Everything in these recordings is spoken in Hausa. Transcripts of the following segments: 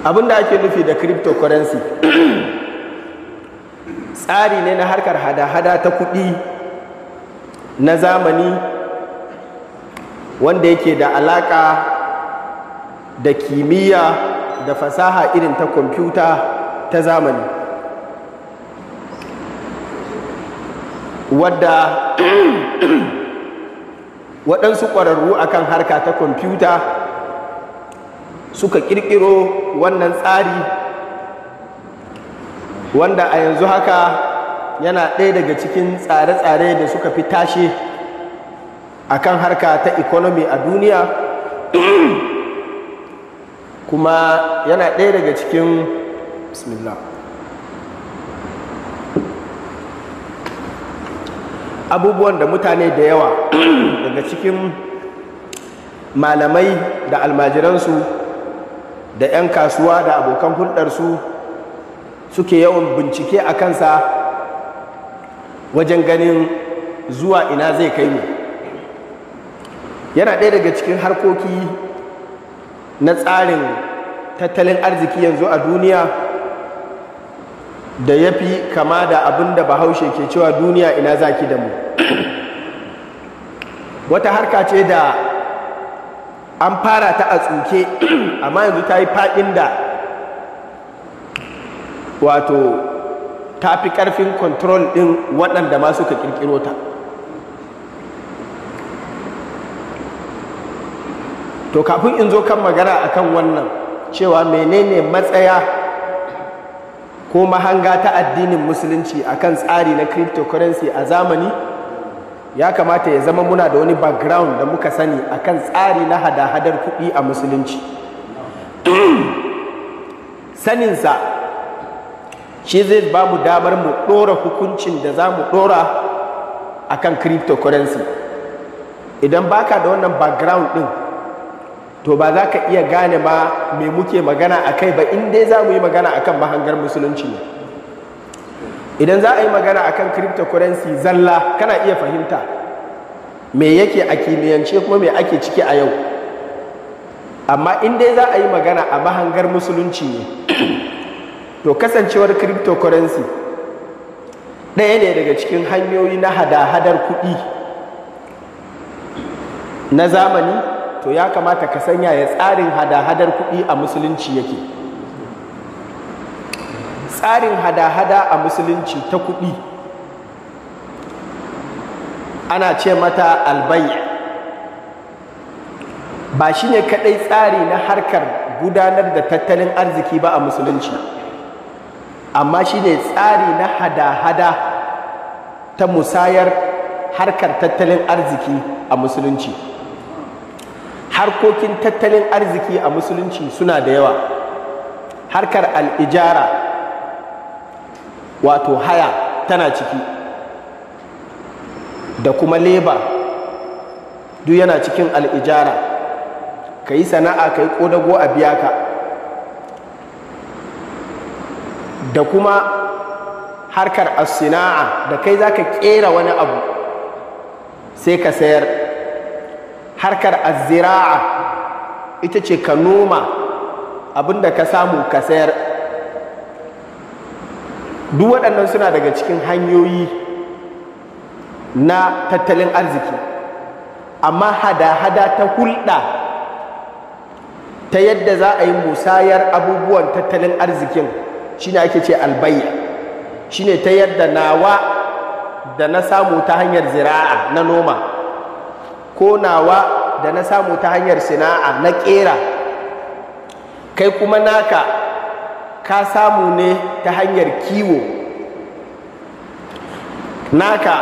Abinda ake nufi da cryptocurrency tsari ne na harkar hada-hada ta kuɗi na zamani wanda yake da alaƙa da kimiyya da fasaha irin ta kwamfuta ta zamani, wadda waɗansu ƙwararru akan harka ta kwamfuta suka ƙirƙiro wannan tsari, wanda a yanzu haka yana ɗaya daga cikin tsare-tsare da suka fi tashe akan harka ta economy a duniya, kuma yana ɗaya daga cikin bismillah abubuwan da mutane da yawa daga cikin malamai da almajiransu da 'yan kasuwa da abokan hulɗarsu suke yawan bincike a kansa wajen ganin zuwa ina zai kai mu. Yana ɗaya daga cikin harkoki na tsarin tattalin arziki yanzu a duniya da ya fi kama da abin da Bahaushe ke cewa duniya ina zaki da mu. Wata harka ce da an fara ta a tsuke, amma yanzu ta yi faɗin da wato ta fi ƙarfin control ɗin waɗanda ma suka ƙirƙiro ta. To kafin in zo kan magana akan wannan cewa menene matsaya ko mahanga ta addinin musulunci akan tsari na cryptocurrency a zamani, ya kamata ya zama muna da wani background da muka sani akan tsari na hada-hadar kuɗi a musulunci. Saninsa shi zai ba mu damar mu ɗora hukuncin da za mu ɗora akan cryptocurrency. Idan baka da wannan background ɗin, to ba za ka iya gane ma me muke magana a kai ba, in dai za mu yi magana a kan mahangar musulunci ne. Idan za a yi magana a kan cryptocurrency zalla, kana iya fahimta me yake a kimiyyance kuma me ake ciki a yau. Amma in dai za a yi magana a mahangar musulunci ne, to kasancewar cryptocurrency ɗaya ne daga cikin hanyoyi na hada-hadar kuɗi na zamani, to ya kamata ka sanya ya tsarin hada-hadar kuɗi a musulunci yake. Tsarin hada-hada a musulunci ta kuɗi ana ce mata albai. Ba shi ne kaɗai tsari na harkar gudanar da tattalin arziki ba a musulunci, amma shi ne tsari na hada-hada ta musayar harkar tattalin arziki a musulunci. Harkokin tattalin arziki a musulunci suna da yawa. Harkar al'ijara, wato haya, tana ciki, da kuma leba duk yana cikin al'ijara. Ka yi sana'a, ka yi ƙodago, a biya ka. Da kuma harkar as-sina'a, da kai za ka ƙera wani abu sai ka sayar. Harkar azzira'a ita ce ka noma abinda ka samu ka sayar. Duk waɗannan suna daga cikin hanyoyi na tattalin arziki. Amma hada-hada ta hulɗa ta yadda za a yi musayar abubuwan tattalin arzikin shine ake ce albayya, shine ta yadda nawa da na samu ta hanyar zira'a na noma, ko nawa da na samu ta hanyar sana'a na ƙera, kai kuma naka ka samu ne ta hanyar kiwo, naka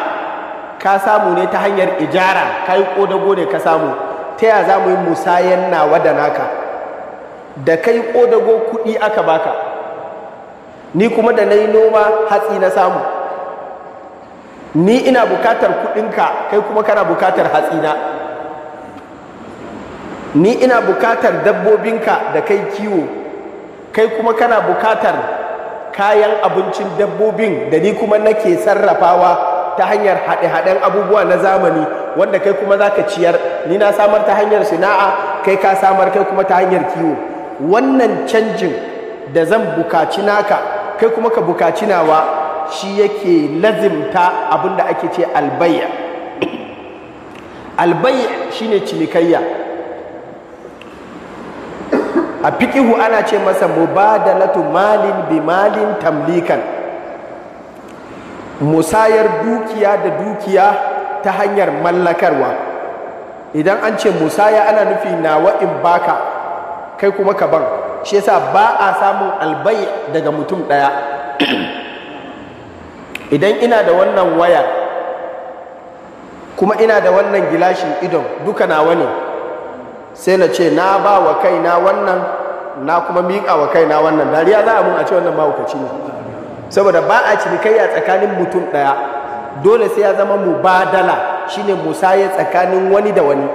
ka samu ne ta hanyar ijara, ka yi ƙodago ne ka samu. Ta ya za mu yi musayan nawa da naka? Da kai ƙodago kuɗi aka baka, ni kuma da na yi noma hatsi na samu. Ni ina bukatar kuɗinka, kai kuma kana bukatar hatsina. Ni ina bukatar dabbobinka da kai kiwo, kai kuma kana bukatar kayan abincin dabbobin da ni kuma nake sarrafawa ta hanyar haɗe-haɗen abubuwa na zamani wanda kai kuma za ka ciyar. Ni na samar ta hanyar sana'a, kai ka samar kai kuma ta hanyar kiwo. Wannan canjin da zan bukaci naka kai kuma ka bukaci nawa, shi yake lazimta abinda ake ce albayya. Albayya shine cinikayya. A fiqihu ana ce masa mubadalatu malin bi malin tamlikan, musayar dukiya da dukiya ta hanyar mallakarwa. Idan an ce musaya ana nufi nawa in baka kai kuma ka ban, shi yasa ba a samun albay daga mutum ɗaya. Idan ina da wannan waya kuma ina da wannan gilashin idon, duka nawa ne, sai na ce na ba wa kaina wannan, na kuma miƙa wa kaina wannan. Dariya za a mun a ce wannan mahaukaci ne, saboda ba a cinikayya tsakanin mutum ɗaya, dole sai ya zama mubadala, shine musaya tsakanin wani da wani.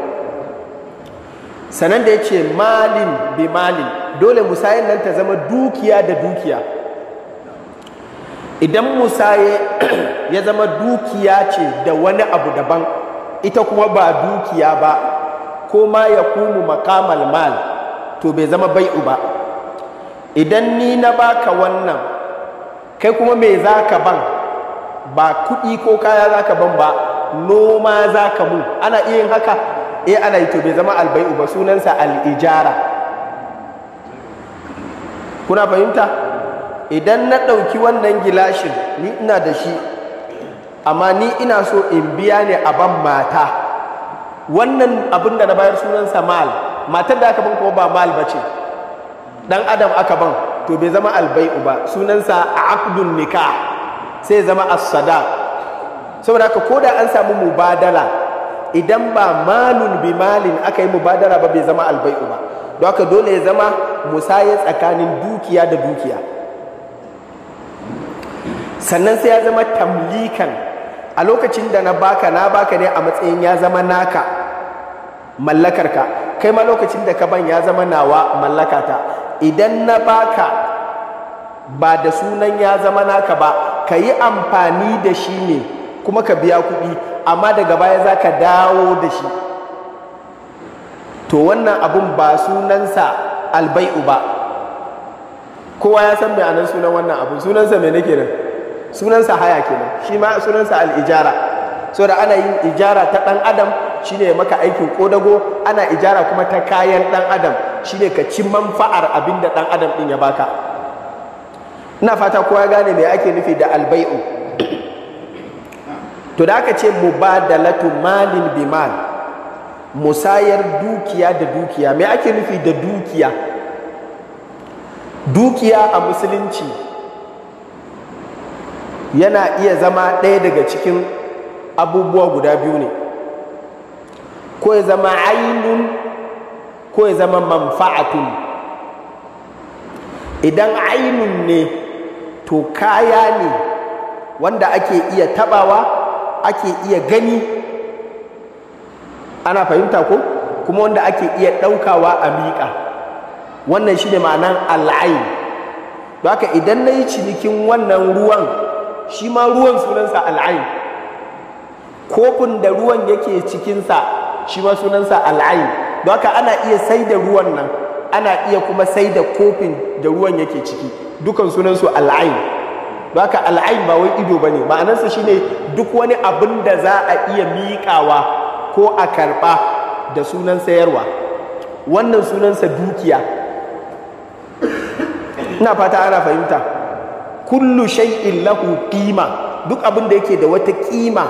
Sannan da ya ce malin bi malin, dole musayen nan ta zama dukiya da dukiya. Idan musaye ya zama dukiya ce da wani abu daban, ita kuma ba dukiya ba, ko ma ya kumu makamal mal, to bai zama bai'u ba. Idan ni na baka wannan, kai kuma me za ka ban? Ba kuɗi ko kaya za ka ban ba, noma za ka mu. Ana iya yin haka? Eh, ana yi, to bai zama albai'u ba, sunansa al'ijara. Kuna fahimta? Idan na ɗauki wannan gilashin, ni ina da shi, amma ni ina so in biya ne a ban mata. Wannan abin da na bayar sunansa mal, matar da aka ban kuma ba mal ba ce, ɗan adam aka ban, to bai zama albai'u ba, sunansa aqdun nikah, sai zama as-sadaq. Saboda haka ko da an samu mubadala, idan ba malun bi malin aka yi mubadala ba, bai zama albai'u ba. Don haka dole ya zama musaya tsakanin dukiya da dukiya. Sannan sai ya zama tamlikan. A lokacin da na baka, na baka ne a matsayin ya zama naka, mallakarka. Kai ma lokacin da ka ban ya zama nawa, mallakata. Idan na baka ba da sunan ya zama naka ba, ka yi amfani da shi ne kuma ka biya kuɗi, amma daga baya za ka dawo da shi, to wannan abun ba sunansa albai'u ba. Kowa ya san mai anan sunan wannan abun, sunansa mai nake nan? Sunansa haya kenan, shi ma sunansa al'ijara. So da ana yin ijara ta ɗan adam, shine maka aikin kodago, ana ijara kuma ta kayan ɗan adam, shine ka ci manfa'ar abin da ɗan adam ɗin ya baka. Ina fata kowa gane me ake nufi da albai'u. To da aka ce mubadalatu malin bi mal, musayar dukiya da dukiya, me ake nufi da dukiya? Dukiya a musulunci yana iya zama ɗaya daga cikin abubuwa guda biyu ne, ko ya zama ainun ko ya zama manfa'atun. Idan ainun ne, to kaya ne wanda ake iya tabawa, ake iya gani, ana fahimta ko, kuma wanda ake iya ɗaukawa a miƙa. Wannan shi ne ma'anan al'ain. Don haka idan na yi cinikin wannan ruwan, shi ma ruwan sunansa al'ain. Kofin da ruwan yake cikinsa shi ma sunansa al'ain. Don haka ana iya sai da ruwan nan, ana iya kuma sai da kofin da ruwan yake ciki, dukan sunansu al'ain. Don haka al'ain ba wai ido ba ne, ma'anarsa shine duk wani abin da za a iya miƙawa ko a karɓa da sunan sayarwa, wannan sunansa dukiya. Ina fata ana fahimta. Kullu shay'in lahu qima, duk abin da yake da wata kima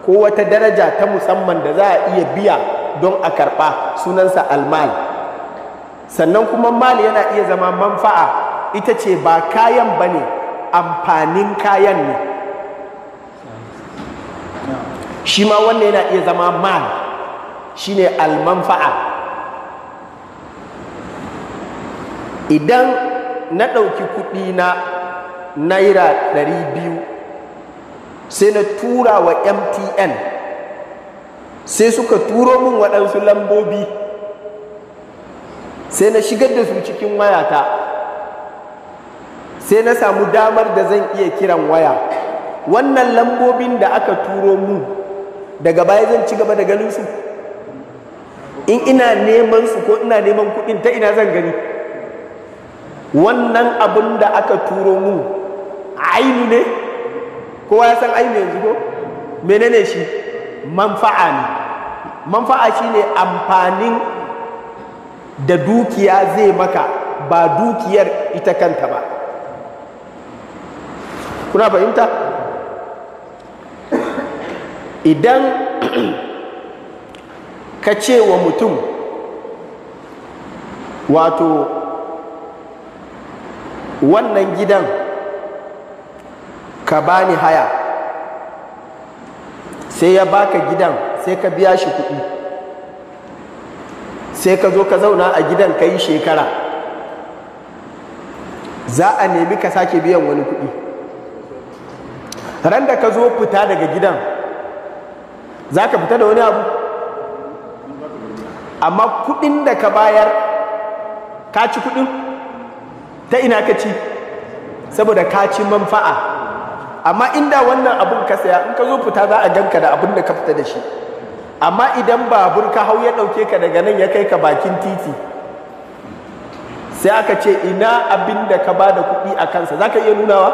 ko wata daraja ta musamman da za a iya biya don a karɓa, sunansa almal. Sannan kuma mal yana iya zama manfa'a, ita ce ba kayan ba ne, amfanin kayan ne. Shi ma wannan yana iya zama mal, shine almanfa'a. Idan na ɗauki kuɗi na naira 200 sai na tura wa MTN, sai suka turo min waɗansu lambobi, sai na shigar da su cikin wayata, sai na samu damar da zan iya kiran waya. Wannan lambobin da aka turo mu, daga baya zan ci gaba da ganin su? In ina neman su ko ina neman kuɗin, ta ina zan gani? Wannan abin da aka turo mu ainu ne? Kowa ya san ainu yanzu ko? Menene shi? Manfa'a ne. Manfa'a shine amfanin da dukiya zai maka, ba dukiyar ita kanta ba. Kuna fahimta? Idan ka ce wa mutum wato wannan gidan ka bani haya, sai ya baka gidan, sai ka biya shi kuɗi, sai ka zo ka zauna a gidan ka yi shekara, za a nemi ka sake biyan wani kuɗi. Ran da ka zo fita daga gidan, za ka fita da wani abu, amma kuɗin da ka bayar, ka ci kuɗin? Ta ina ka ci? Saboda ka ci manfa'a. Amma inda wannan abun ka saya, in ka zo fita za a ganka da abun da ka fita da shi. Amma idan babur ka hau ya ɗauke ka daga nan ya kai ka bakin titi, sai aka ce ina abin da ka ba da kuɗi a kansa, za ka iya nunawa?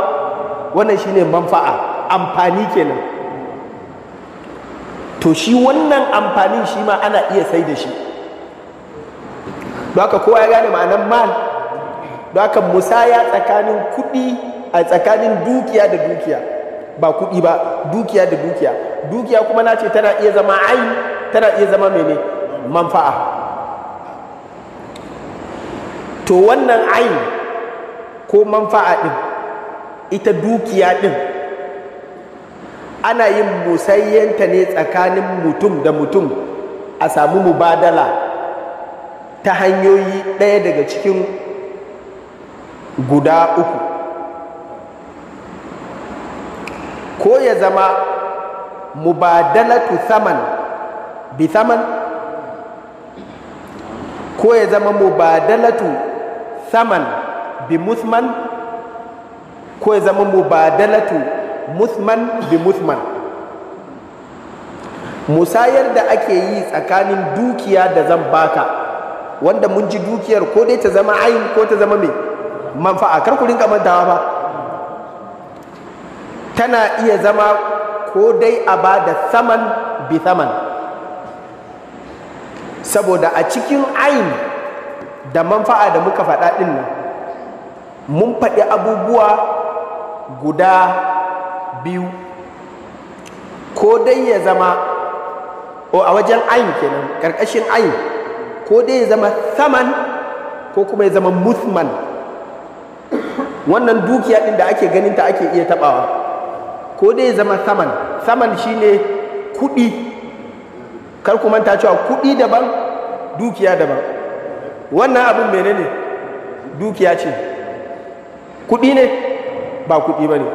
Wannan shine manfa'a, amfani kenan. To shi wannan amfanin shi ma ana iya sai da shi. Don haka kowa ya gane ma'anar mal. Don haka musaya tsakanin kuɗi, a tsakanin dukiya da dukiya, ba kuɗi ba, dukiya da dukiya. Dukiya kuma na ce tana iya zama ain, tana iya zama mene? Manfa'a. To wannan ain ko manfa'a ɗin, ita dukiya ɗin, ana yin musayyanta ne tsakanin mutum da mutum, a samu mubadala ta hanyoyi ɗaya daga cikin guda uku. Ko ya zama mubadalatu thaman bi thaman, ko ya zama mubadalatu thaman bi muthman, ko ya zama mubadalatu muthman bi muthman. Musayar da ake yi tsakanin dukiya da zan baka, wanda mun ji dukiyar ko dai ta zama ayin ko ta zama mai manfa'a, kar ku rinka mantawa ba, tana iya zama ko dai a ba da saman bi saman. Saboda a cikin ayin da manfa'a da muka faɗa ɗin nan, mun faɗi abubuwa guda biyu. Ko dai ya zama a wajen ayin kenan, ƙarƙashin ayin, ko dai ya zama saman ko kuma ya zama muthman. Wannan dukiya ɗin da ake ganinta ake iya taɓawa, ko dai ya zama saman. Saman shine kuɗi. Kar ku manta cewa kuɗi daban, dukiya daban. Wannan abin menene? Dukiya ce. Kuɗi ne? Ba kuɗi ba ne.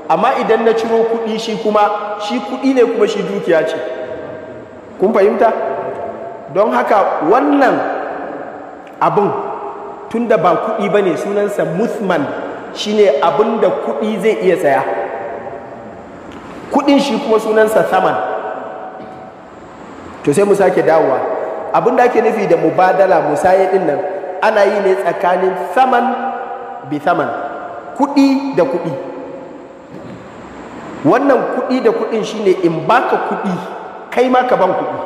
Amma idan na ciro kuɗi, shi kuma shi kuɗi ne, kuma shi dukiya ce. Kun fahimta? Don haka wannan abin, tunda ba kuɗi ba ne, sunansa muthman, shine abin da kuɗi zai iya saya. Kuɗin shi kuma sunansa saman. To sai mu sake dawowa. Abin da ake nufi da mubadala, musaye ɗin nan, ana yi ne tsakanin saman bi saman, kuɗi da kuɗi. Wannan kuɗi da kuɗin shine in baka kuɗi, kai ma ka ban kuɗi.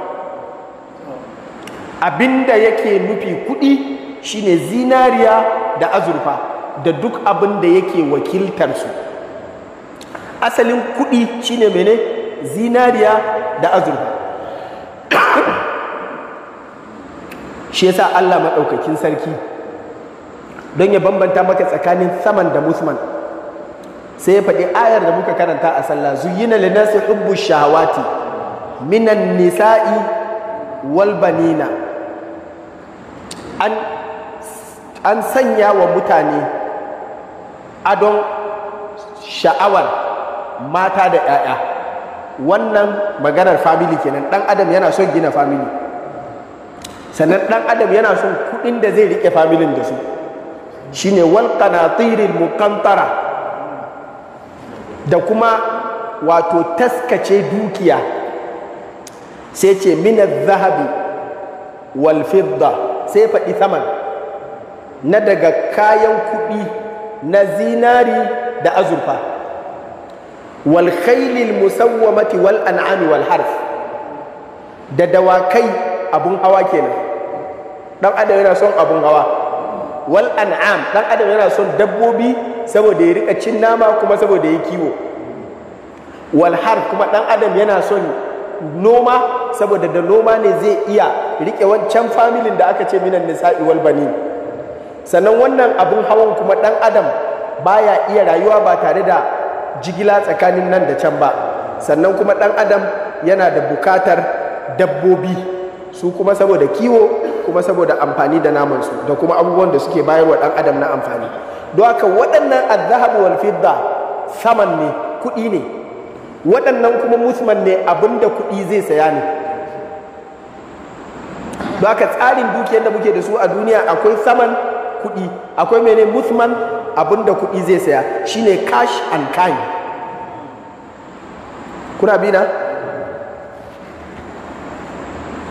Abinda yake nufi kuɗi shine zinariya da azurfa da duk abin da yake wakiltar su. Asalin kuɗi shine mene? Zinariya da azurfa. Shi yasa Allah maɗaukakin sarki, don ya bambanta maka tsakanin saman da musman, sai ya faɗi ayar da muka karanta a sallah: zuyyina linnasi hubbu shahawati minan nisa'i wal banina. An sanya wa mutane adon sha'awar mata da 'ya'ya. Wannan maganar family kenan. Ɗan adam yana son gina family, sannan ɗan adam yana son kuɗin da zai riƙe familin da su, shine wal qanatiril muqantara, da kuma wato taskace dukiya. Sai ce min zahabi wal fidda, sai faɗi saman. Na daga kayan kuɗi na zinari da azurfa, wal khailil musawwamati wal an'ami wal harf, da dawakai abun hawa kenan. Dan adam yana son abun hawa. Wal an'am, dan adam yana son dabbobi saboda ya rika cin nama kuma saboda ya kiwo. Wal harf, kuma dan adam yana son noma saboda da noma ne zai iya rike wancan familin da aka ce minan nisa'i wal banin. Sannan wannan abun hawan kuma dan adam baya iya rayuwa ba tare da jigila tsakanin nan da can ba. Sannan kuma dan adam yana da bukatar dabbobi su kuma saboda kiwo kuma saboda amfani da namansu da kuma abubuwan da suke bayarwa dan adam na amfani. Don haka waɗannan azhab wal fidda saman ne, kuɗi ne. Waɗannan kuma musman ne, abinda kuɗi zai saya ne. Don haka tsarin dukiyar da muke da su a duniya akwai saman kuɗi, akwai mene musman, abinda kuɗi zai saya, shine cash and kind. Kuna bi na?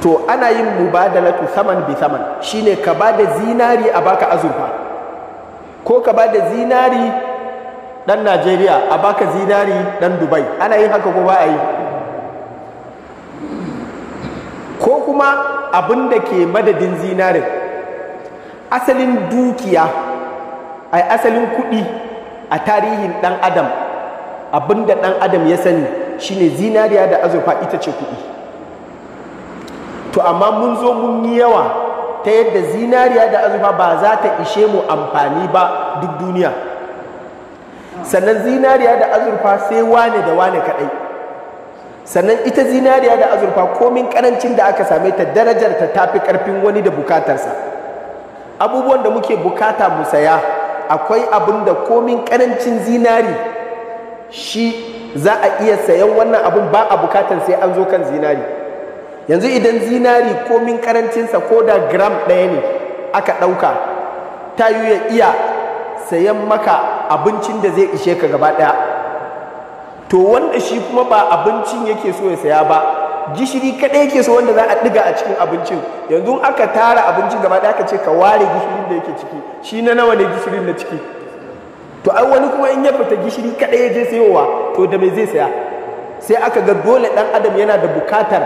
To ana yin mubadalatu saman bi saman, shine ka ba da zinari a baka azurfa, ko ka ba da zinari dan Najeriya a baka zinari dan Dubai. Ana yin haka ko ba a yi? Ko kuma abin da ke madadin zinarin, asalin dukiya, ai asalin kuɗi a tarihin ɗan adam, abin da ɗan adam ya sani shine zinariya da azurfa ita ce kuɗi. To amma mun zo mun yi yawa ta yadda zinariya da azurfa ba za ta ishe mu amfani ba duk duniya. Sannan zinariya da azurfa sai wane da wane kaɗai. Sannan ita zinariya da azurfa komin ƙarancin da aka same ta, darajar ta tafi ƙarfin wani da bukatarsa. Abubuwan da muke bukata mu saya, akwai abin da komin ƙarancin zinari shi za a iya sayan wannan abin, ba a bukatan sai an zo kan zinari. Yanzu idan zinari komin ƙarancinsa ko da gram ɗaya ne aka ɗauka, ta yi ya iya sayan maka abincin da zai ishe ka gaba ɗaya. To wanda shi kuma ba abincin yake so ya saya ba, gishiri kaɗai yake so wanda za a ɗiga a cikin abincin. Yanzu aka tara abincin gaba ɗaya aka ce ka ware gishirin da yake ciki, shi na nawa ne gishirin na ciki? To ai wani kuma in ya fita gishiri kaɗai ya je sayowa, to da me zai saya? Sai aka ga dole ɗan adam yana da bukatar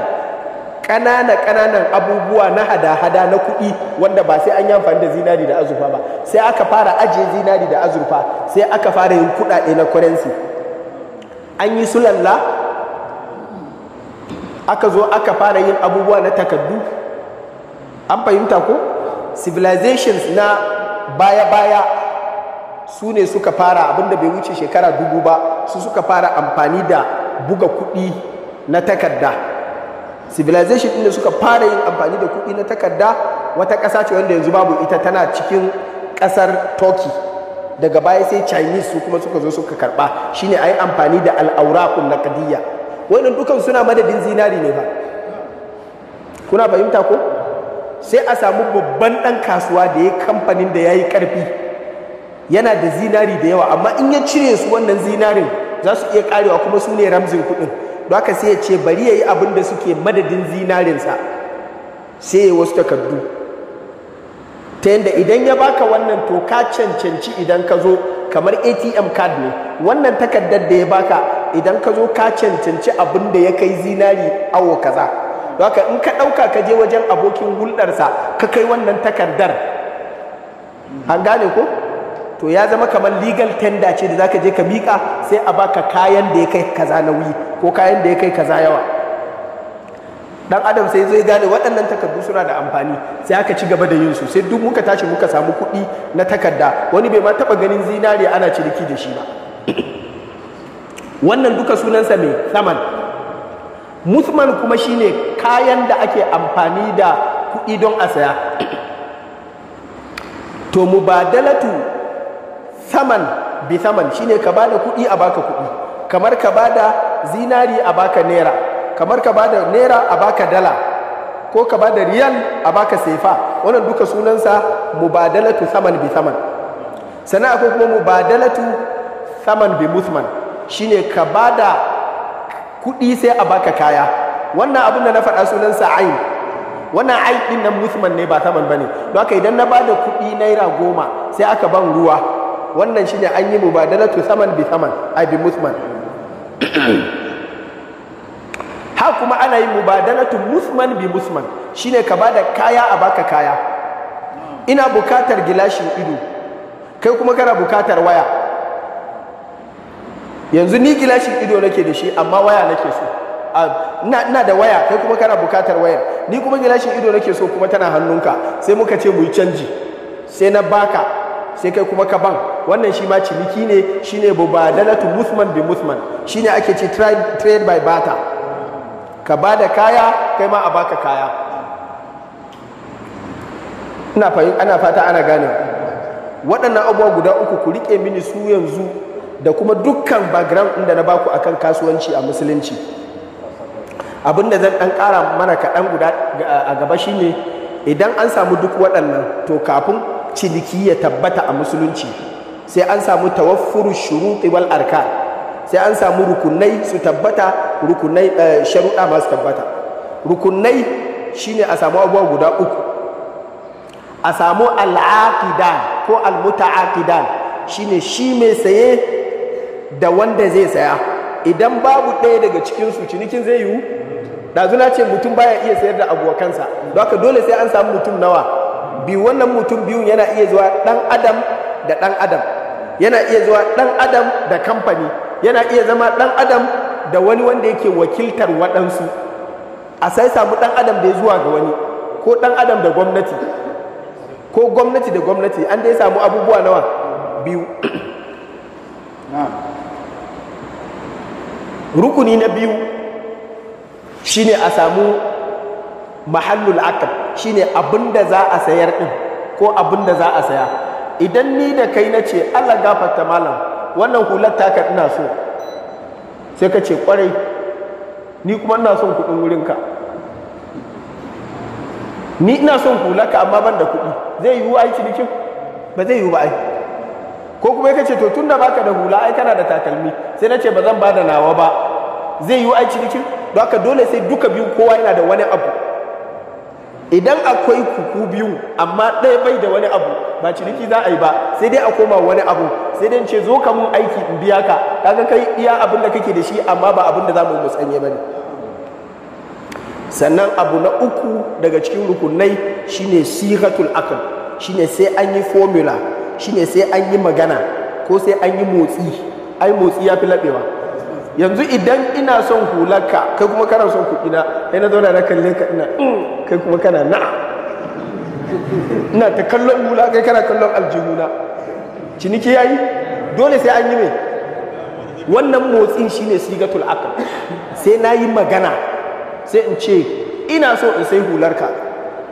ƙanana ƙananan abubuwa na hada-hada na kuɗi wanda ba sai an yi amfani da zinari da azurfa ba. Sai aka fara ajiye zinari da azurfa, sai aka fara yin kuɗaɗe na currency. An yi sulalla, aka zo aka fara yin abubuwa na takaddu. An fahimta ko? Civilizations na baya-baya su ne suka fara, abinda bai wuce shekara 1000 ba, su suka fara amfani da buga kuɗi na takarda. Civilization ɗin da suka fara yin amfani da kuɗi na takarda wata ƙasa ce wanda yanzu babu ita, tana cikin ƙasar Turkey. Daga baya sai Chinese su kuma suka zo suka karɓa, shine a yi amfani da al'aurakun naqdiyya. Wannan dukan suna madadin zinari ne ba. Kuna fahimta ko? Sai a samu babban ɗan kasuwa da ya kamfanin da ya yi ƙarfi, yana da zinari da yawa, amma in ya cire su wannan zinarin za su iya ƙarewa kuma su ne ramzin kuɗin. Don haka sai ya ce bari ya yi abin da suke madadin zinarinsa, sai ya wasu takardu ta yadda idan ya baka wannan to ka cancanci idan ka zo, kamar ATM card ne wannan takardar da ya baka, idan ka zo ka cancanci abin da ya kai zinari awo kaza. Don haka in ka ɗauka ka je wajen abokin hulɗarsa ka kai wannan takardar, an gane ko? To ya zama kamar legal tender ce da zaka je ka miƙa, sai a baka kayan da ya kai kaza nauyi ko kayan da ya kai kaza yawa. Dan adam sai zai gane waɗannan takardu suna da amfani, sai aka ci gaba da yin su, sai duk muka tashi muka samu kuɗi na takarda. Wani bai ma taɓa ganin zinari ana ciniki da shi ba. Wannan duka sunansa mai saman. Musman kuma shine kayan da ake amfani da kuɗi don a saya. To mubadalatu saman bi saman shine ka bada kuɗi a baka kuɗi, kamar ka bada zinari a baka naira, kamar ka bada naira a baka dala, ko ka bada riyal a baka sefa. Wannan duka sunansa mubadalatu saman bi saman. Sannan akwai kuma mubadalatu saman bi musman, shine ka bada kuɗi sai a baka kaya. Wannan abin da na faɗa sunansa ain. Wannan ai din nan musman ne ba saman bane. Don haka idan na bada kuɗi ₦10 sai aka ban ruwa, wannan shine an yi mubadalatu saman bi saman, ai bi musman. Ha kuma ana yin mubadalatu musman bi musman, shine ka bada kaya a baka kaya. Ina bukatar gilashin ido, kai kuma kana bukatar waya. Yanzu ni gilashin ido nake da shi amma waya nake so. Ina da waya, kai kuma kana bukatar wayar, ni kuma gilashin ido nake so kuma tana hannunka, sai muka ce mu yi canji, sai na baka, sai kai kuma ka ban. Wannan shi ma ciniki ne, shine mubadalatu musman bi musman, shine ake ce trade by barter. Ka ba da kaya, kai ma a baka kaya. Ana fata ana gane waɗannan abubuwa guda uku, ku riƙe mini su yanzu da kuma dukkan background ɗin da na baku akan kasuwanci a musulunci. Abinda zan ɗan ƙara mana kaɗan guda a gaba shine, idan an samu duk waɗannan, to kafin ciniki ya tabbata a musulunci sai an samu tawaffuru shuruɗi wal arkan, sai an samu rukunai su tabbata, rukunai sharuɗa masu tabbata. Rukunai shine a samu abubuwa guda uku. A samu al'aqidan ko almuta'aqidan, shine shi mai saye da wanda zai saya. Idan babu ɗaya daga cikin su, cinikin zai yiwu? Ɗazu na ce mutum baya iya sayar da abokansa, don haka dole sai an samu mutum nawa? Biyu. Wannan mutum biyun yana iya zuwa ɗan adam da ɗan adam, yana iya zuwa ɗan adam da kamfani, yana iya zama ɗan adam da wani wanda yake wakiltar waɗansu. A sai samu ɗan adam da ya zuwa ga wani, ko ɗan adam da gwamnati, ko gwamnati da gwamnati, an dai samu abubuwa nawa? Biyu. Rukuni na biyu shine a samu mahallul aqd, shine abinda za a sayar din ko abinda za a saya. Idan ni da kai na ce Allah gafarta malam, wannan hular taka ina so, sai ka ce kwarai, ni kuma ina son kudin wurinka, ni ina son hularka amma ban da kudi, zai yiwu ai cinikin? Ba zai yiwu ba ai. Ko kuma ka ce to tunda baka da hula ai kana da takalmi, sai na ce ba zan bada nawa ba, zai yiwu ai cinikin? Don haka dole sai duka biyu kowa yana da wani abu. Idan akwai kuku biyu amma ɗaya bai da wani abu, ba ciniki za a yi ba, sai dai a koma wani abu, sai dai ce zo ka mun aiki in biya ka, kaga kai iya abin da kake da shi amma ba abin da za mu musanye ba ne. Sannan abu na uku daga cikin rukunai shine sigatul aqd, shine sai an yi formula, shine sai an yi magana ko sai an yi motsi. Ai motsi ya fi laɓewa. Yanzu idan ina son hularka, kai kuma kana son kuɗina, sai na zauna na kalle ka ina kai kuma kana na ina ta kallon hula, kai kana kallon aljihuna, ciniki yayi? Dole sai an yi mai wannan motsin, shine sigatul aqd. Sai na yi magana, sai in ce ina so in sai hularka,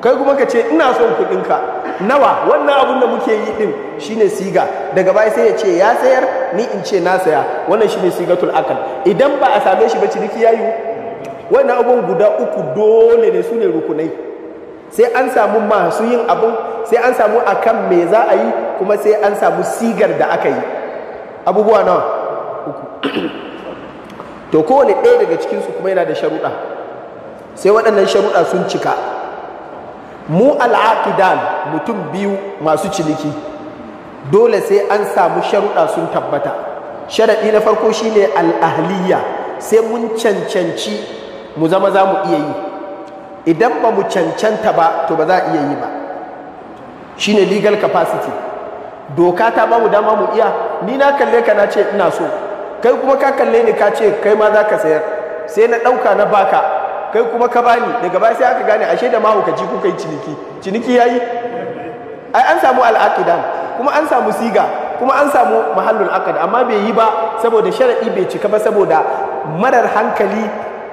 kai kuma ka ce ina son kuɗinka nawa. Wannan abun da muke yi din shine siga. Daga baya sai ya ce ya sayar, ni in ce na saya. Wannan shine sigatul aqd. Idan ba a same shi ba, ciniki yayi. Wannan abun guda uku dole ne, sune rukunai. Sai an samu masu yin abun, sai an samu akan me za a yi, kuma sai an samu sigar da aka yi. Abubuwa nawa? Uku. To kowane ɗaya daga cikinsu kuma yana da sharuɗa, sai waɗannan sharuɗa sun cika. Mu al'aqidan, mutum biyu masu ciniki, dole sai an samu sharuɗa sun tabbata. Sharaɗi na farko shine al'ahliya, sai mun cancanci mu zama za mu iya yi. Idan ba mu cancanta ba, to ba za a iya yi ba. Shine legal capacity. Doka ta ba mu dama mu iya. Ni na kalle ka na ce ina so, kai kuma ka kalle ni ka ce kai ma za ka sayar, sai na ɗauka na baka, kai kuma ka bani. Daga baya sai aka gane ashe da mahaukaci kuka yi ciniki. Ciniki yayi? Ai an samu al'aqidan, kuma an samu siga, kuma an samu mahallul aqd, amma bai yi ba saboda sharadi bai cika ba, saboda marar hankali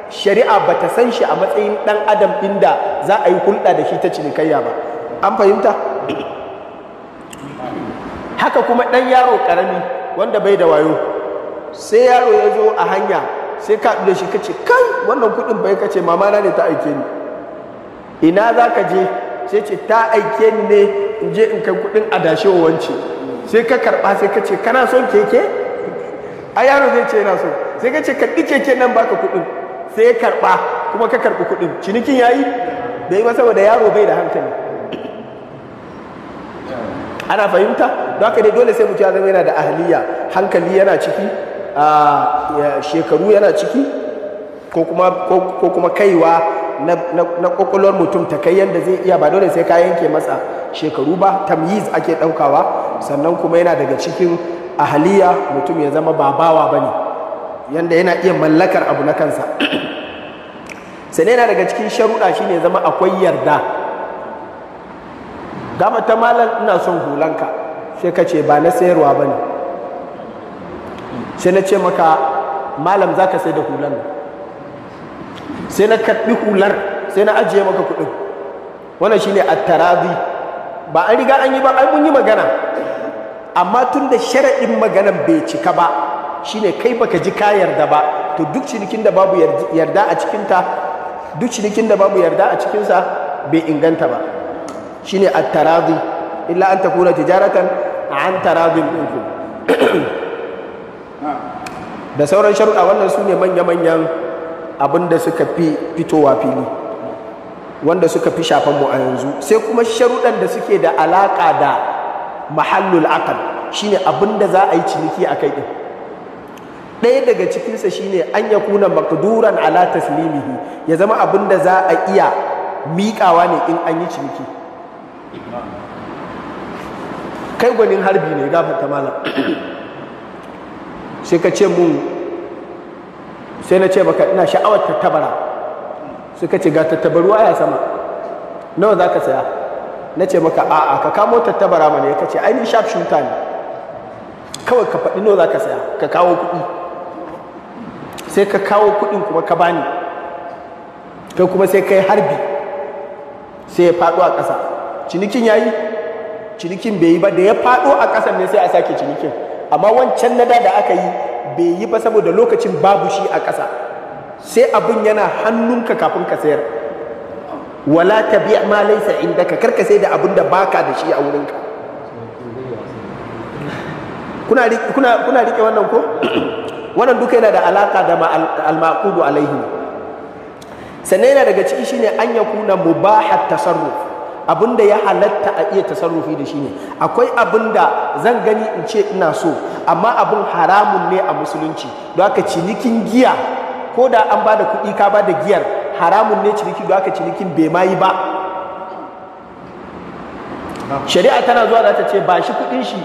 shari'a bata san shi a matsayin dan adam inda za a yi hulɗa da shi ta cinikayya ba. An fahimta? Haka kuma dan yaro karami wanda bai da wayo, sai yaro ya zo a hanya, sai ka haɗu da shi kace kai wannan kuɗin bai, kace mama na ne ta aike ni. Ina za ka je? Sai ce ta aike ni ne in je in kai kuɗin adashe wa wance. Sai ka karɓa, sai ka ce kana son keke? A yaro zai ce yana so. Sai ka ce karɓi keke nan baka kuɗin. Sai ya karɓa, kuma ka karɓi kuɗin. Cinikin yayi? Bai yi ba saboda yaro bai da hankali. Ana fahimta? Don haka dai dole sai mutum ya zama yana da ahliya, hankali yana ciki, shekaru yana ciki, ko kuma kaiwa na kwakwalwar mutum ta kai yadda zai iya, ba dole sai ka yanke masa shekaru ba, tamyiz ake ɗaukawa. Sannan kuma yana daga cikin ahaliya mutum ya zama ba bawa ba ne, yadda yana iya mallakar abu na kansa. Sannan yana daga cikin sharuɗa shine zama akwai yarda. Gama ta malam ina son hulanka, sai ka ce ba na sayarwa ba ne. Sai na ce maka malam za ka sai da hulan, sai na karɓi hular, sai na ajiye maka kuɗin. Wannan shine at-tarazi. Ba an riga an yi ba, ai mun yi magana, amma tun da sharaɗin maganan bai cika ba, shine kai baka ji ka yarda ba, to duk cinikin da babu yarda a cikinta, duk cinikin da babu yarda a cikinsa bai inganta ba. Shine at-tarazi, illa an takuna tijaratan an taradin minkum. Da sauran sharuɗa, wannan su ne manya-manyan abin da suka fi fitowa fili, wanda suka fi shafan mu a yanzu. Sai kuma sharuɗan da suke da alaƙa da mahallul aqal, shine abin da za a yi ciniki a kai ɗin. Ɗaya daga cikinsa shine an ya kuna maqduran ala taslimihi, ya zama abin da za a iya miƙawa ne in an yi ciniki. Kai gwanin harbi ne, gafarta malam, sai ka ce mun, sai na ce maka ina sha'awar tattabara, sai ka ce ga tattabaruwa ya sama, nawa za ka saya? Na ce maka a'a, ka kamo tattabara mana. Ya kace ai ni sharp shooter ne, kawai ka faɗi nawa za ka saya, ka kawo kuɗi. Sai ka kawo kuɗin kuma ka bani, kai kuma sai kai harbi, sai ya faɗo a ƙasa. Cinikin yayi? Cinikin bai yi ba. Da ya faɗo a ƙasan ne sai a sake cinikin, amma wancan na da aka yi bai yi ba saboda lokacin babu shi a ƙasa. Sai abin yana hannunka kafin ka sayar. Wala tabi ma laysa indaka, karka sai da abin da baka da shi a wurinka. Kuna rike wannan ko? Wannan duka yana da alaka da al-maqudu alaihi. Sannan yana daga ciki shine an yakuna mubahat tasarruf, abinda ya halatta a iya tasarrufi da shi ne. Akwai abinda zan gani in ce ina so, amma abin haramun ne a musulunci. Don haka cinikin giya, ko da an ba da kuɗi ka ba da giyar, haramun ne ciniki. Don haka cinikin bai ma yi ba. Shari'a tana zuwa za ta ce ba shi kuɗin shi,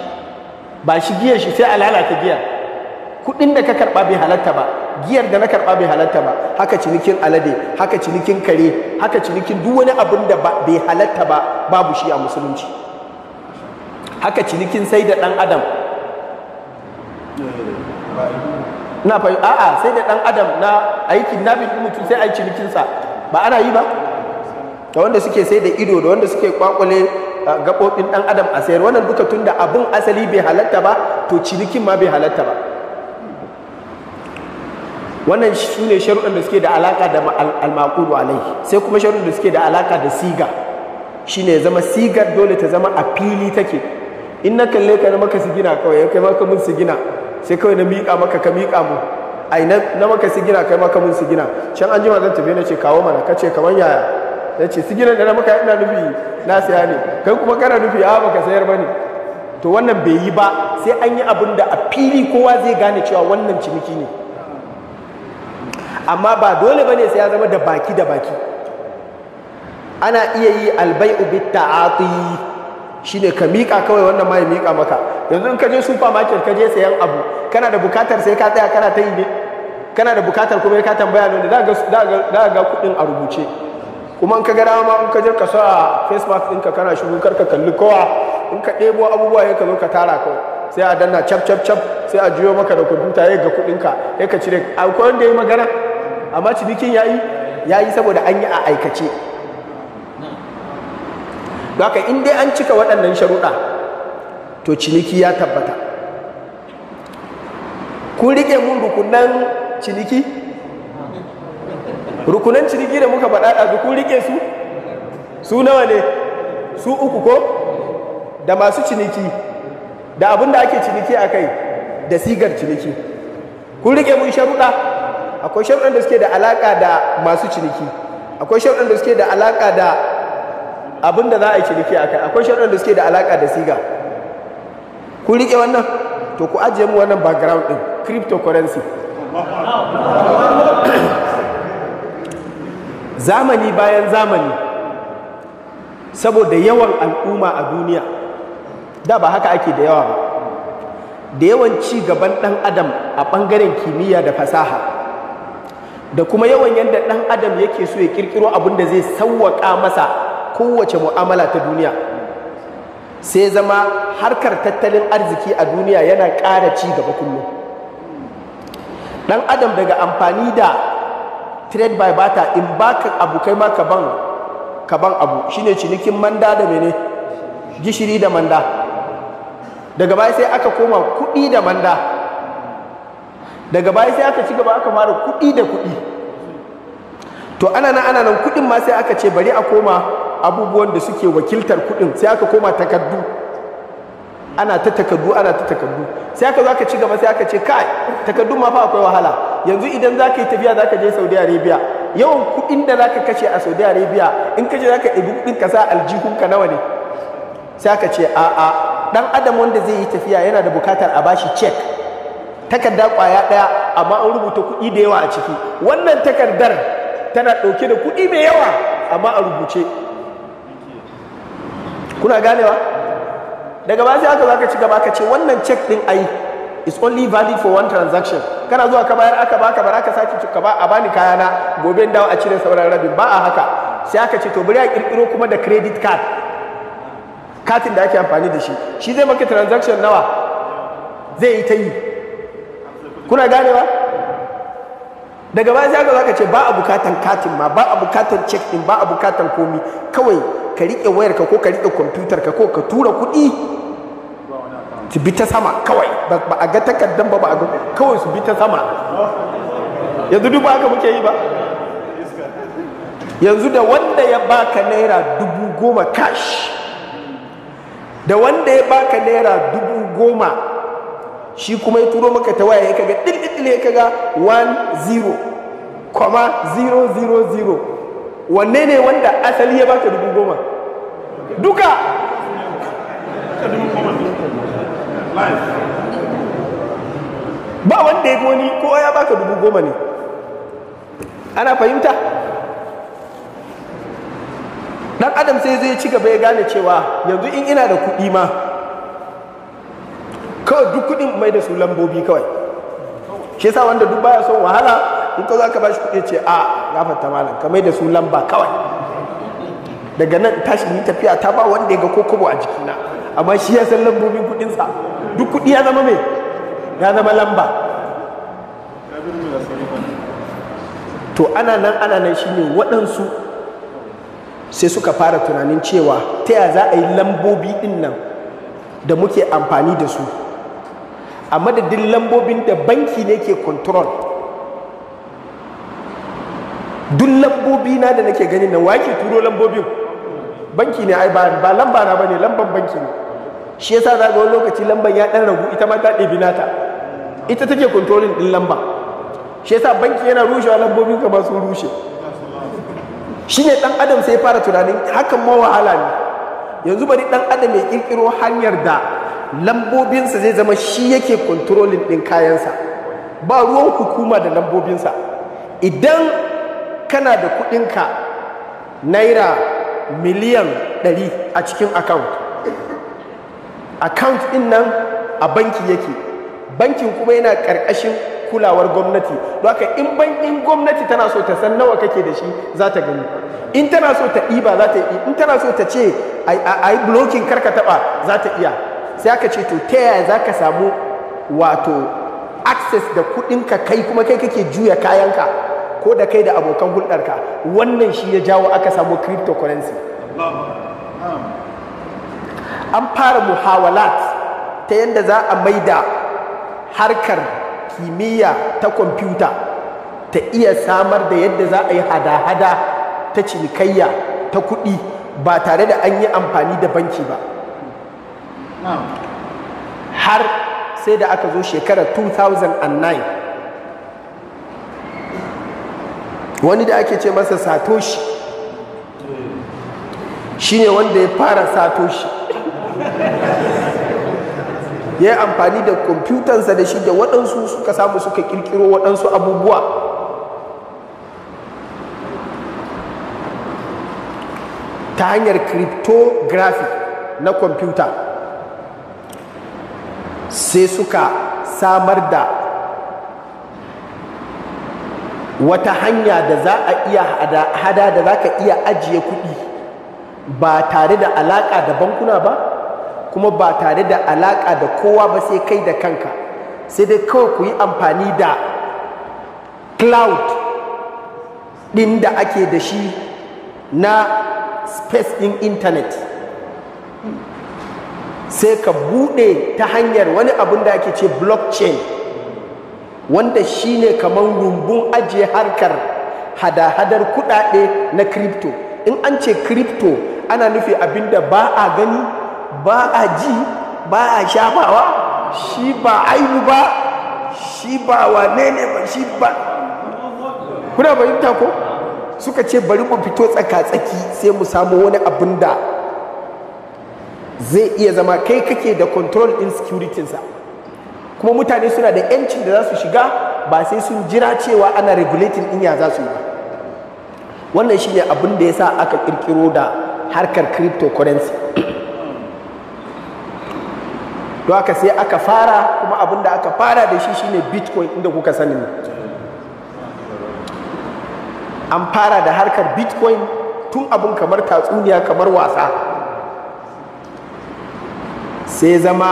ba shi giyar shi, sai a lalata giyar. Kuɗin da ka karɓa bai halatta ba, giyar da na karɓa bai halatta ba. Haka cinikin alade, haka cinikin kare, haka cinikin duk wani abin da bai halatta ba, babu shi a musulunci. Haka cinikin sai da ɗan adam. Na fahimta? A'a, sai da ɗan adam na aiki na bin mutum sai a yi cinikinsa, ba ana yi ba? Da wanda suke sai da ido, da wanda suke kwakwale gaɓoɓin ɗan adam a sayar, wannan duka tun da abin asali bai halatta ba, to cinikin ma bai halatta ba. Wannan su ne sharuɗan da suke da alaƙa da al-maqudu alaihi. Sai kuma sharuɗan da suke da alaƙa da siga, shine ya zama sigar dole ta zama a fili take. In na kalle ka na maka sigina kawai, kai maka mun sigina, sai kawai na miƙa maka, ka miƙa mu, ai na maka sigina, kai maka mun sigina. Can an jima zan tafi, na ce kawo mana, ka ce kamar yaya? Na ce siginan da na maka ina nufi na saya ne, kai kuma kana nufi a baka sayar ba ne. To wannan bai yi ba, sai an yi abin da a fili kowa zai gane cewa wannan ciniki ne. Amma ba dole bane sai ya zama da baki da baki. Ana iya yi albai'u bit ta'ati, shine ka miƙa kawai, wannan ma ya miƙa maka. Yanzu in ka je supermarket ka je sayan abu, kana da bukatar sai ka tsaya kana ta yi ne, kana da bukatar kuma ka tambaya ne, za ga kuɗin a rubuce. Kuma in ka ga dama, in ka je ka sa face mask ɗinka kana shigo, kar ka kalli kowa, in ka ɗebo abubuwa ya ka zo ka tara kawai, sai a danna cap cap cap, sai a juyo maka da kwamfuta ya ga kuɗinka, ya ka cire. Akwai wanda ya yi magana, amma cinikin ya yi saboda an yi a aikace. Don haka in dai an cika waɗannan sharuɗa, to ciniki ya tabbata. Kun riƙe mun rukunan ciniki? Rukunan ciniki da muka faɗa ɗazu, kun riƙe su? Su nawa ne? Su uku ko? Da masu ciniki, da abin da ake ciniki a kai, da sigar ciniki. Kun riƙe mun sharuɗa? Akwai sharuɗan da suke da alaƙa da masu ciniki, Akwai sharuɗan da suke da alaƙa da abin da za a yi ciniki a kai. Akwai sharuɗan da suke da alaƙa da siga. Ku riƙe wannan? To ku ajiye mu wannan background ɗin, cryptocurrency. Zamani bayan zamani, saboda yawan al'umma a duniya, da ba haka ake da yawa ba, da yawan ci gaban ɗan adam a ɓangaren kimiyya da fasaha, da kuma yawan yadda ɗan adam yake so ya ƙirƙiro abin da zai sauwaƙa masa kowace mu'amala ta duniya, sai zama harkar tattalin arziki a duniya yana ƙara ci gaba kullum. Ɗan adam daga amfani da trade by barter, in baka abu kai ma ka ban abu, shine cinikin manda da mene, gishiri da manda. Daga baya sai aka koma kuɗi da manda. Daga baya sai aka ci gaba aka fara kuɗi da kuɗi. To ana nan kuɗin ma sai aka ce bari a koma abubuwan da suke wakiltar kuɗin, sai aka koma takaddu. Ana ta takaddu, ana ta takaddu. Sai aka zo aka ci gaba sai aka ce kai, takaddun ma fa akwai wahala. Yanzu idan za ka yi tafiya za ka je Saudi Arabia, yawan kuɗin da za ka kashe a Saudi Arabia, in ka je za ka ɗebi kuɗin ka sa aljihunka nawa ne? Sai aka ce a'a, ɗan adam wanda zai yi tafiya yana da bukatar a bashi cek, takarda ƙwaya ɗaya, amma an rubuta kuɗi da yawa a ciki. Wannan takardar tana ɗauke da kuɗi mai yawa amma a rubuce. Kuna ganewa? Daga baya sai aka zo aka ci gaba aka ce wannan cek ɗin ai is only valid for one transaction. Kana zuwa ka bayar aka baka, bara ka sake ka ba a bani kayana gobe in dawo a cire sauran rabin, ba a haka. Sai aka ce to bari a kirkiro kuma da credit card, katin da ake amfani da shi, shi zai maka transaction nawa zai yi ta yi. Kuna ganewa? Daga baya sai aka zo aka ce ba a bukatan katin ma, ba a bukatan check din, ba a bukatan komi, kawai ka rike wayarka ko ka rike kwamfutar ka ko ka tura kuɗi su bi ta sama kawai, ba a ga takardan ba, ba a ga, kawai su bi ta sama. Yanzu duk ba haka muke yi ba. Yanzu da wanda ya baka ₦10,000 cash, da wanda ya baka ₦10,000 shi kuma ya turo maka ta waya, ya kaga ɗilɗiɗil, ya kaga 10,000, wanne ne wanda asali ya baka 10,000? Duka. Ba wanda ya wani, kowa ya baka 10,000 ne. Ana fahimta? Dan adam sai zai ci gaba ya gane cewa yanzu in ina da kuɗi ma kawai duk kuɗin mai da su lambobi kawai. Shi yasa wanda duk baya son wahala, in ka zo ka bashi kuɗi ce a gafarta malam, ka mai da su lamba kawai. Daga nan tashi ni tafiya ta ba wanda ya ga ko kobo a jikina, amma shi ya san lambobin kuɗinsa. Duk kuɗi ya zama mai, ya zama lamba. To ana nan shine waɗansu sai suka fara tunanin cewa ta ya za a yi lambobi ɗin nan da muke amfani da su a madadin lambobin da banki ne ke control. Duk lambobi na da nake ganin nan, wa ke turo lambobin? Banki ne. Ai ba lamba na bane, lamban banki ne. Shi yasa za ga wani lokaci lamban ya dan ragu, ita ma ta ɗebi nata, ita take controlling din lamba. Shi yasa banki yana rushewa, lambobin ka ma sun rushe. Shine dan adam sai ya fara tunanin hakan ma wahala ne. Yanzu bari dan adam ya kirkiro hanyar da lambobinsa zai zama shi yake controlling din kayansa, ba ruwan hukuma da lambobinsa. Idan kana da kudinka naira 100 miliyan a cikin account, account din nan a banki yake, bankin kuma yana karkashin kulawar gwamnati. Don haka in bankin gwamnati tana so ta san nawa kake da shi, za ta gani. In tana so ta ɗiba, za ta yi. In tana so ta ce a yi blocking karka taɓa, za ta iya. Sai aka ce to ta yaya za ka samu wato access da kuɗinka, kai kuma kai kake juya kayanka ko da kai da abokan hulɗarka? Wannan shi ya jawo aka samu cryptocurrency. An fara muhawalat ta yadda za a maida harkar kimiyya ta kwamfuta ta iya samar da yadda za a yi hada-hada ta cinikayya ta kuɗi ba tare da an yi amfani da banki ba. Har sai da aka zo shekarar 2009, Wani da ake ce masa Satoshi shine wanda ya fara Satoshi. Ya yi amfani da kwamfutansa da shi da waɗansu suka samu suka ƙirƙiro waɗansu abubuwa. Ta hanyar cryptography na kwamfuta sai suka samar da wata hanya da za a iya hada da za ka iya ajiye kuɗi ba tare da alaƙa da bankuna ba, kuma ba tare da alaƙa da kowa ba sai kai da kanka. Sai dai kawai ku yi amfani da cloud ɗin da ake da shi na space ɗin internet, sai ka buɗe ta hanyar wani abun da ake ce blockchain, wanda shine kamar rumbun ajiye harkar hada-hadar kuɗaɗe na crypto. In an ce crypto ana nufi abinda ba a gani, ba a ji, ba a shafawa, shi ba aibu ba, shi ba wane ne ba, shi ba. Kuna fahimta ko? Suka ce bari mu fito tsaka-tsaki sai mu samu wani abin da zai iya zama kai kake da control in security-sa, kuma mutane suna da yancin da za su shiga ba sai sun jira cewa ana regulating din ya za su yi ba. Wannan shine abin da ya sa aka kirkiro da harkar cryptocurrency. Don haka sai aka fara, kuma abin da aka fara da shi shine bitcoin inda kuka sani. An fara da harkar bitcoin tun abin kamar tatsuniya, kamar wasa, sai zama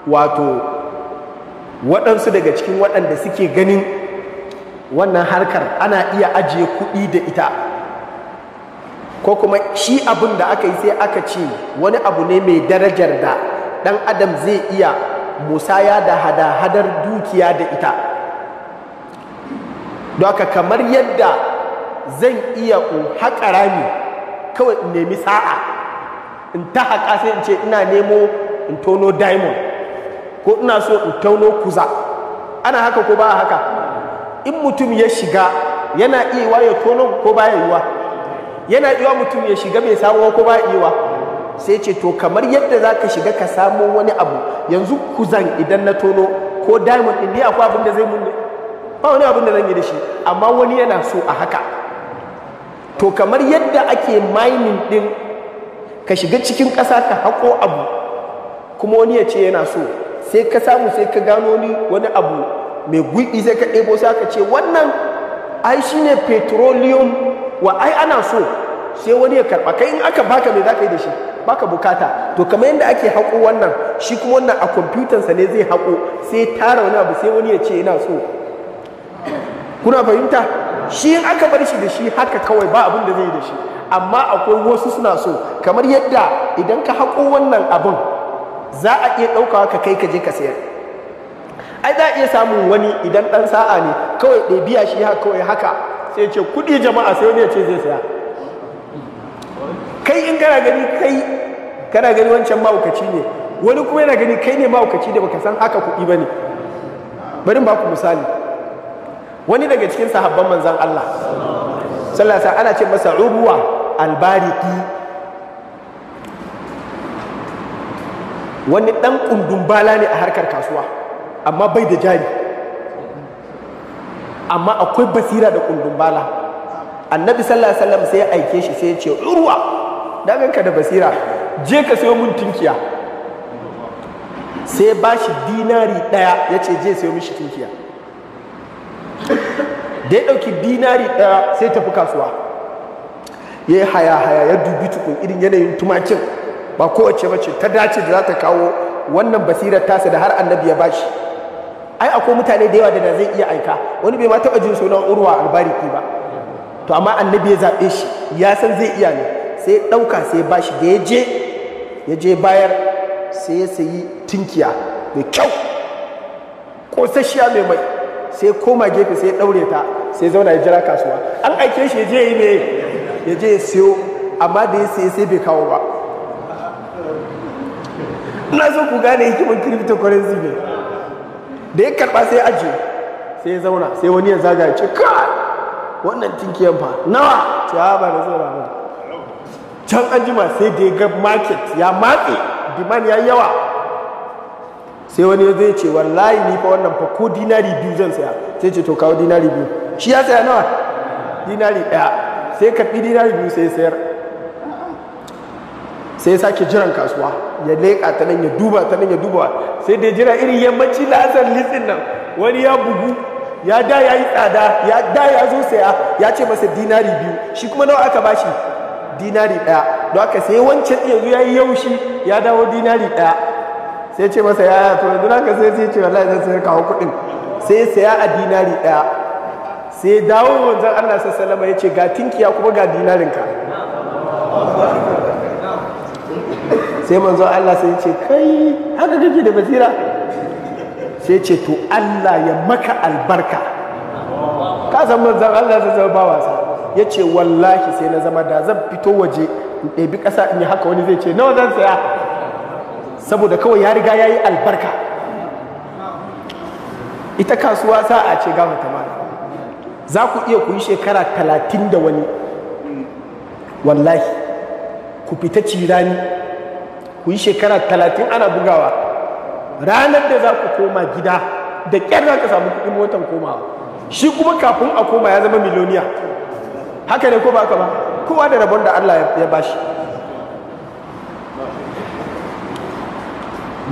wato waɗansu daga cikin waɗanda suke ganin wannan harkar ana iya ajiye kuɗi da ita, ko kuma shi abin da aka yi sai aka ce wani abu ne mai darajar da ɗan adam zai iya musaya da hada-hadar dukiya da ita. Don haka kamar yadda zan iya in haƙa rami kawai in nemi sa'a in ta haƙa, sai in ce ina nemo in tono diamond, ko ina so in tono kuza. Ana haka ko ba haka? In mutum ya shiga yana iya ya tono ko ba ya yiwa? Yana iya mutum ya shiga bai samu ko ba yiwa? Sai ce to kamar yadda za ka shiga ka samo wani abu, yanzu kuzan idan na tono ko diamond ɗin, ni akwai abin da zai mun ne? Ba wani abin da zan yi da shi, amma wani yana so a haka. To kamar yadda ake mining ɗin ka shiga cikin ƙasa ka haƙo abu, kuma wani ya ce yana so, sai ka samu sai ka gano wani abu mai gwiɓi, sai ka ɗebo, sai ka ce wannan ai shine petroleum, wa ai ana so, sai wani ya karɓa. Kai in aka baka me za ka yi da shi? Baka bukata. To kamar yadda ake haƙo wannan, shi kuma wannan a kwamfutansa ne zai haƙo, sai tara wani abu, sai wani ya ce yana so. Kuna fahimta? Shi in aka bar shi da shi haka kawai ba abin da zai yi da shi, amma akwai wasu suna so. Kamar yadda idan ka haƙo wannan abin za a iya ɗaukawa ka kai ka je ka sayar. Ai za a iya samun wani idan ɗan sa'a ne kawai ɗabi'a shi haka kawai haka, sai ce kuɗi jama'a, sai wani ya ce zai saya. Kai in kana gani kai kana gani wancan mahaukaci ne, wani kuma yana gani kai ne mahaukaci da baka san haka kuɗi ba ne. Bari ba ku misali. Wani daga cikin sahabban manzan Allah sallallahu alaihi wasallam ana ce masa Urwa al-Bariqi, wani ɗan kundumbala ne a harkar kasuwa, amma bai da jari, amma akwai basira da kundumbala. Annabi sallallahu alaihi wasallam sai ya aike shi, sai ya ce Urwa, na ganka da basira, je ka sayo mun tinkiya. Sai ba shi dinari ɗaya, ya ce je sayo mishi tinkiya. Da ya ɗauki dinari ɗaya sai tafi kasuwa, ya yi haya-haya, ya dubi tukun irin yanayin tumakin, ba kowace mace ta dace da za ta kawo wannan basirar tasa da har annabi ya bashi. Ai akwai mutane da yawa da zai iya aika, wani bai ma taɓa jin sunan Urwa al-Bariqi ba, to amma annabi ya zaɓe shi, ya san zai iya ne, sai ɗauka sai bashi. Da ya je bayar, sai ya sayi tinkiya mai kyau, ƙosasshiya mai mai, sai koma gefe sai ya ɗaure ta, sai zauna ya jira kasuwa. An aike shi ya je yi mai, ya je ya siyo, amma da ya siya sai bai kawo ba. Ina so ku gane hikimar cryptocurrency ne. Da ya karɓa sai ajiye, sai ya zauna, sai wani ya zaga ya ce kai Wannan tinkiyan fa nawa? Ce ba na sayarwa ba. Can an jima sai da ya ga market ya matse, demand ya yawa, sai wani zai ce wallahi ni fa wannan fa ko dinari 2 zan saya. Sai ce to kawo dinari 2. Shi ya saya nawa? Dinari 1. Sai karɓi dinari 2 sai sayar. Sai sake jiran kasuwa, ya leƙa ta nan, ya duba ta nan, ya duba, sai da jira irin yammaci la'asar litsin nan, wani ya bugu, ya da ya yi tsada, ya da ya zo saya, ya ce masa dinari 2, shi kuma nawa aka bashi? Dinari 1. Don haka sai wancan yanzu ya yi yaushi, ya dawo dinari 1. Sai ce masa yaya to yanzu naka sai sai ce wallahi zan sayar, kawo kuɗin. Sai saya a dinari 1. Sai dawo wanzan Allah sallallahu alaihi wasallam ya ce ga tinkiya kuma ga dinarinka. Sai manzon Allah sai ce kai haka kake da basira? Sai ce to Allah ya maka albarka. Ka san manzon Allah sai zama ba wasa. Ya ce wallahi sai na zama da zan fito waje in ɗebi ƙasa in yi haka, wani zai ce nawa zan saya, saboda kawai ya riga ya yi albarka. Ita kasuwa sa'a ce gama ta mara. Za ku iya ku yi shekara 30 da wani, wallahi ku fita cirani ku yi shekara 30 ana bugawa, ranar da za ku koma gida da ƙyar za ka samu kuɗin motan komawa. Shi kuma kafin a koma ya zama miliyoniya. Haka ne ko ba haka ba? Kowa da rabon da Allah ya bashi.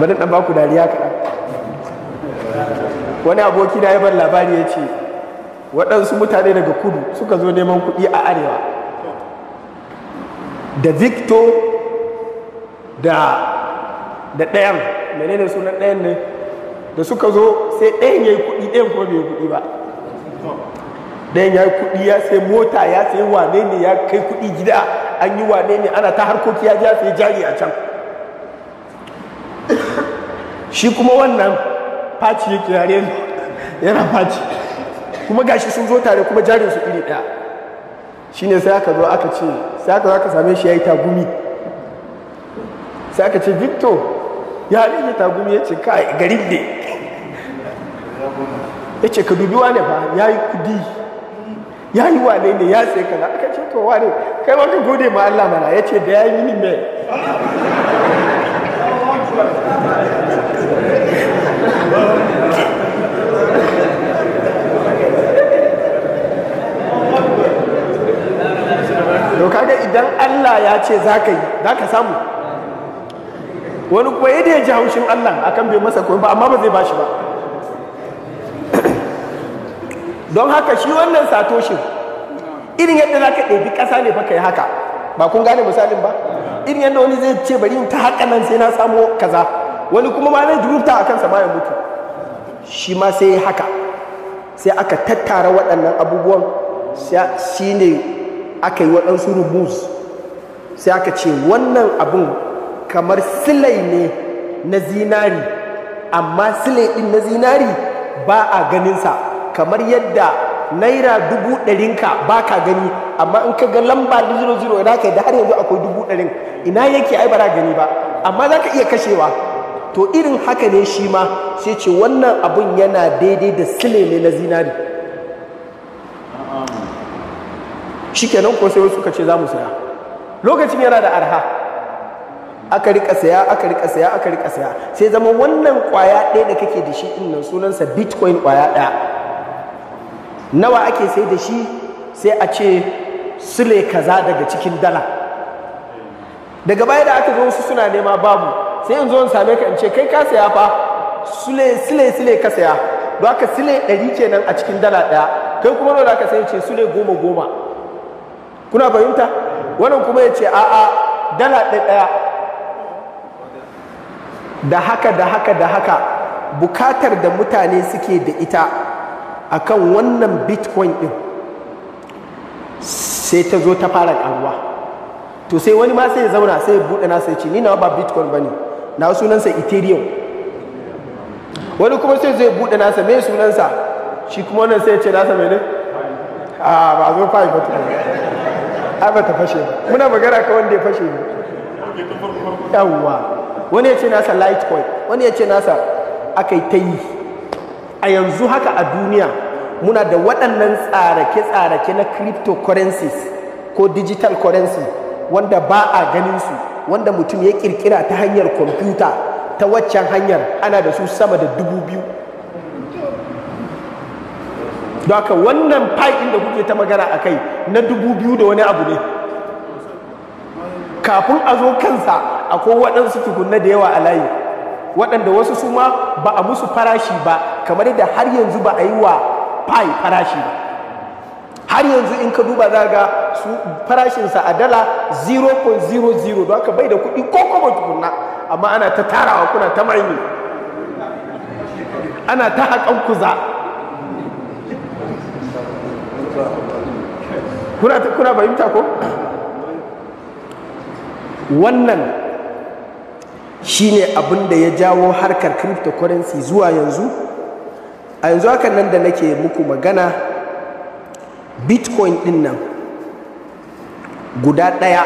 Bari ɗan baku dariya kaɗan. Wani aboki na ya bar labari ya ce waɗansu mutane daga kudu suka zo neman kuɗi a arewa, da Victor da ɗayan, menene sunan ɗayan ne, da suka zo sai ɗayan ya yi kuɗi, ɗayan kuma bai yi kuɗi ba. Ɗayan ya yi kuɗi, ya sai mota, ya sai wane ne, ya kai kuɗi gida, an yi wane ne, ana ta harkoki, ya ji ya sai jari a can. Shi kuma wannan faci yake yare, yana faci, kuma gashi sun zo tare kuma jarin su iri ɗaya. Shine sai aka zo aka ce, sai aka zo aka same shi ya yi tagumi. Sai aka ce Victor ya rage tagumi? Ya ce kai garin ne. Ya ce ka dubi wane fa ya yi kudi, ya yi wane ne, ya sai kaza. Aka ce to wane kai ma ka gode ma Allah mana. Ya ce da ya yi mini mai. To kaga idan Allah ya ce za ka yi, za ka samu. Wani kuma yadda ya ji haushin Allah akan bai masa komai ba, amma ba zai bashi ba. Don haka shi wannan satoshin irin yadda za ka ɗebi ƙasa ne fa ka yi haka, ba kun gane misalin ba? Irin yadda wani zai ce bari in ta haka nan sai na samo kaza, wani kuma ma zai rubuta a kansa ma ya mutu. Shi ma sai haka, sai aka tattara waɗannan abubuwan, shi ne aka yi waɗansu rumus, sai aka ce wannan abun kamar silai ne na zinari, amma silai ɗin na zinari ba a ganinsa, kamar yadda naira 100,000 ba ka gani, amma in ka ga lamba 00 ina ka da har yanzu akwai 100,000, ina yake ai ba za gani ba, amma za ka iya kashewa. To irin haka ne shi ma sai ce wannan abun yana daidai da sile ne na zinari. Shikenan ko sai wasu suka ce za mu saya. Lokacin yana da arha, aka rika saya, aka rika saya, aka rika saya, sai zama wannan kwaya ɗaya da kake da shi ɗin nan sunansa bitcoin kwaya ɗaya. Nawa ake sai da shi? Sai a ce sule kaza daga cikin dala. Daga baya da aka zo wasu suna nema babu, sai in zo in same ka in ce kai ka saya fa sule sule sule ka saya, don haka sule 100 kenan a cikin dala ɗaya, kai kuma nawa ka sai? Ce sule 10 10. Kuna fahimta? Wannan kuma ya ce a'a dala ɗaya. Da haka da haka da haka bukatar da mutane suke da ita akan wannan bitcoin din sai ta zo ta fara karuwa. To sai wani ma sai ya zauna sai ya buɗe na sai ce ni nawa ba bitcoin bane, na sunansa ethereum. Wani kuma sai zai buɗe nasa, me sunansa? Shi kuma wannan sai ya ce nasa mene? A ba zo fa ba tukuna, ai ba ta fashe ba, muna magana ka wanda ya fashe ne. Yawwa, wani ya ce nasa litecoin, wani ya ce nasa, aka yi ta yi. A yanzu haka a duniya muna da waɗannan tsarake-tsarake na cryptocurrencies ko digital currency wanda ba a ganin su, wanda mutum ya kirkira ta hanyar kwamfuta ta waccan hanyar, ana da su sama da 2000. Don haka wannan Pi ɗin da kuke ta magana a kai na 2000 da wani abu ne. Kafin a zo kansa akwai waɗansu tukunna da yawa a layi, waɗanda wasu su ma ba a musu farashi ba, kamar yadda har yanzu ba a yi wa Pi farashi ba. Har yanzu in ka duba za ga su farashinsa a dala 0.00, don haka bai da kuɗi ko kuma tukunna, amma ana ta tarawa, kuna ta mining, ana ta haƙan kuza. Kuna fahimta ko? Wannan shine abin da ya jawo harkar cryptocurrency zuwa yanzu. A yanzu hakan nan da nake muku magana, bitcoin din nan guda ɗaya,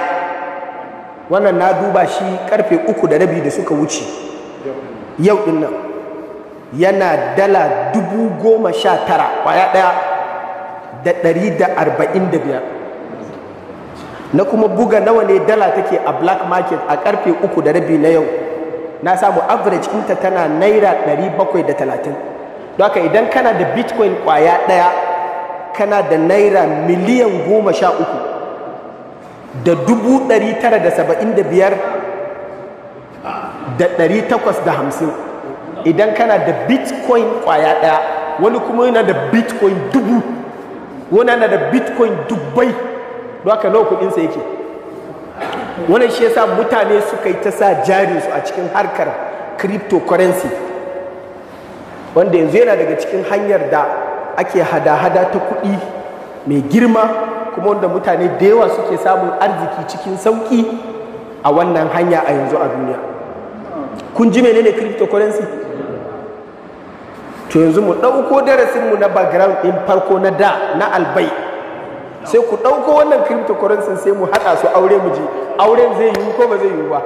wannan na duba shi karfe 3:30 da suka wuce yau din nan, yana dala 19,000 kwaya ɗaya da 145. Na kuma buga nawa ne dala take a black market a karfe 3:30 na yau, na samu average ɗinta tana naira 730. Don haka idan kana da bitcoin kwaya ɗaya, kana da naira 13,975,850 idan kana da bitcoin kwaya ɗaya. Wani kuma yana da bitcoin 1000, wani yana da bitcoin 1000. Don haka nawa kudinsa yake? Wannan shi yasa mutane suka yi ta sa jarinsu a cikin harkar cryptocurrency, wanda yanzu yana daga cikin hanyar da ake hada-hada ta kuɗi mai girma, kuma wanda mutane da yawa suke samun arziki cikin sauƙi a wannan hanya a yanzu a duniya. Kun ji menene cryptocurrency? To yanzu mu ɗauko darasinmu na background ɗin farko na da na albai, sai ku ɗauko wannan cryptocurrency sai mu haɗa su aure, mu ji auren zai yiwu ko ba zai yiwu ba.